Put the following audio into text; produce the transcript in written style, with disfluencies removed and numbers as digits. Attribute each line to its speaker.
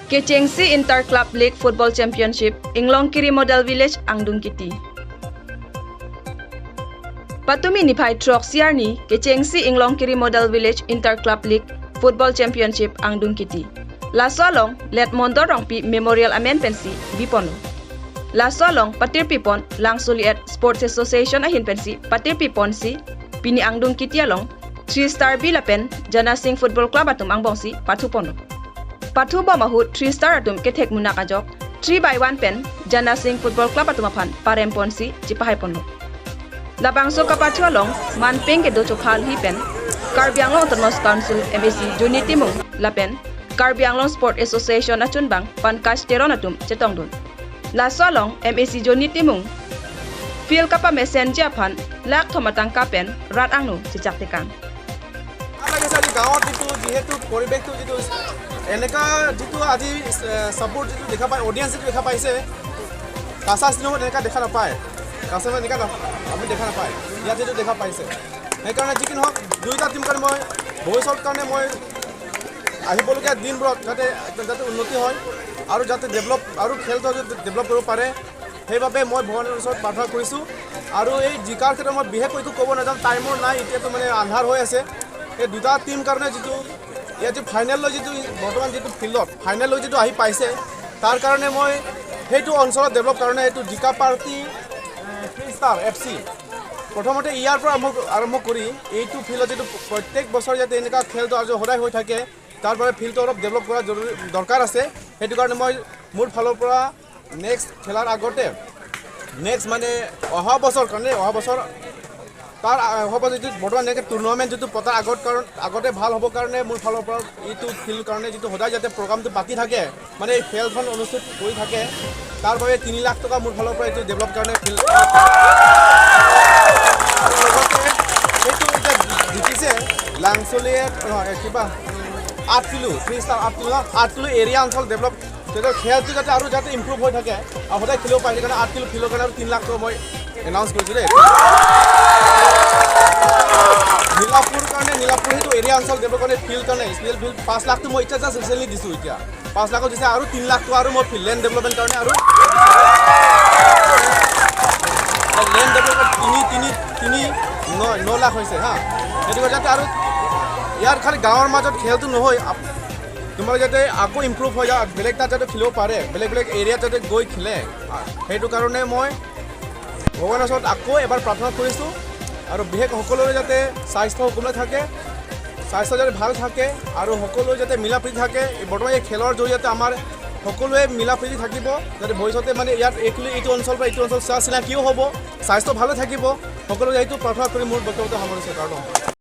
Speaker 1: Kechengsi Inter Club League Football Championship Inglongkiri Model Village Angdungkiti. Patumi ni phai trok siarni Kechengsi Inglongkiri Model Village Inter Club League Football Championship Angdungkiti. La solong let mondor rongpi Memorial Amen Pensi Bipono. La solong patir pipon Langsuliet Sports Association ahin pensi patir pipon si pini Angdungkiti along 3 star B lapen Jana Singh Football Club atum angbongsi pathupono. Pathu ba mahu 3 star atum kethek munak ajok 3-1 pen Jana Singh Football Club atum aphan parem ponsi chipahai ponlo. Labangso kapathu along manpeng ke do chophal hi pen Karbi Anglong Autonomous Council MAC Juni Timung lapen Karbi Anglong Sport Association achun bang Pankaj Teron atum chetongdun. La solong MAC Juni Timung fil kapa messenger aphan lak thomatang kapen rat angnu chichak tekang.
Speaker 2: গাঁৱত যিটো যিহেতু পৰিৱেশটো যিটো এনেকুৱা যিটো আজি support যিটো দেখা পায়, অডিয়েঞ্চ যিটো দেখা পাইছে, কাছা চিনেমাত এনেকুৱা দেখা নাপায়, কাছা এনেকুৱা আমি দেখা নাপায়, ইয়াত যিটো দেখা পাইছে। সেইকাৰণে যি কি নহওক দুয়োটা টীম কাৰণে মই ভৱিষ্যত কাৰণে মই আহিবলগীয়া দিনবোৰত যাতে যাতে উন্নতি হয় আৰু যাতে ডেভেলপ আৰু খেলটো যাতে ডেভেলপ কৰিব পাৰে, সেইবাবে মই ভগৱানৰ ওচৰত প্ৰাৰ্থনা কৰিছোঁ। আৰু এই জিকাৰ ক্ষেত্ৰত মই বিশেষকৈ একো ক'ব নাযাওঁ, টাইমো নাই, এতিয়াতো মানে আন্ধাৰ হৈ আছে। এই দুটা টীম কাৰণে যিটো ইয়াত যিটো ফাইনেললৈ যিটো বৰ্তমান যিটো ফিল্ডত ফাইনেললৈ যিটো আহি পাইছে, তাৰ কাৰণে মই সেইটো অঞ্চলত ডেভেলপ কাৰণে এইটো জিকা পাৰ্টি 3 ষ্টাৰ এফ চি প্ৰথমতে ইয়াৰ পৰা আৰম্ভ কৰি এইটো ফিল্ডত যিটো প্ৰত্যেক বছৰ যাতে এনেকুৱা খেলটো আজি সদায় হৈ থাকে, তাৰ বাবে ফিল্ডটো অলপ ডেভেলপ কৰা জৰুৰী দৰকাৰ আছে। সেইটো কাৰণে মই মোৰ ফালৰ পৰা নেক্সট খেলাৰ আগতে নেক্সট মানে অহা বছৰ কাৰণে অহা বছৰ তাৰ হ'ব যিটো বৰ্তমান এনেকৈ টুৰ্ণামেণ্ট যিটো পতাৰ আগত কাৰণ আগতে ভাল হ'বৰ কাৰণে মোৰ ফালৰ পৰা এইটো ফিল্ড কাৰণে যিটো সদায় যাতে প্ৰগ্ৰামটো পাতি থাকে, মানে এই খেলখন অনুষ্ঠিত কৰি থাকে, তাৰ বাবে 3 লাখ টকা মোৰ ফালৰ পৰা এইটো ডেভেলপ কাৰণে ফিল্ড লগতে সেইটো এতিয়া জিতিছে লাংচলিয়ে নহয় কিবা 8 kilo 3 star 8 kilo 8 kilo area অঞ্চল ডেভেলপ তেতিয়া খেলটো যাতে আৰু যাতে ইম্প্ৰুভ হৈ থাকে আৰু সদায় খেলিব পাৰে, সেইকাৰণে 8 কিলো ফিল্ডৰ কাৰণে আৰু 3 লাখ টকা মই এনাউন্স কৰিছোঁ দেই। নীলাপুৰ কাৰণে নীলাপুৰ সেইটো এৰিয়া অঞ্চল ডেভেলপ কাৰণে ফিল্ড কাৰণে স্পেচিয়েল ফিল্ড 5 লাখটো মই এতিয়া জাষ্ট ৰিচেণ্টলি দিছোঁ, এতিয়া 5 লাখো দিছে আৰু 3 লাখটো আৰু মই ফিল্ড লেণ্ড ডেভেলপমেণ্ট কাৰণে আৰু লেণ্ড ডেভেলপমেণ্ট 3 3 3 9 9 লাখ হৈছে। হা, সেইটো যাতে আৰু ইয়াৰ খালি গাঁৱৰ মাজত খেলটো নহয়, তোমালোকে যাতে আকৌ ইম্প্ৰুভ হৈ যায়, বেলেগ তাত যাতে খেলিব পাৰে, বেলেগ বেলেগ এৰিয়াত যাতে গৈ খেলে, সেইটো কাৰণে মই ভগৱানৰ ওচৰত আকৌ এবাৰ প্ৰাৰ্থনা কৰিছোঁ। আৰু বিশেষ সকলোৰে যাতে স্বাস্থ্য সকলোৱে থাকে, স্বাস্থ্য যাতে ভাল থাকে আৰু সকলোৱে যাতে মিলা প্ৰীতি থাকে। বৰ্তমান এই খেলৰ জৰিয়তে আমাৰ সকলোৱে মিলা প্ৰীতি থাকিব, যাতে ভৱিষ্যতে মানে ইয়াত এইটো অঞ্চল বা এইটো অঞ্চল চা চিনাকিও হ'ব, স্বাস্থ্য ভালে থাকিব, সকলোৱে সেইটো প্ৰাৰ্থনা কৰি মোৰ বক্তব্যটো সামৰিছোঁ। কাৰণ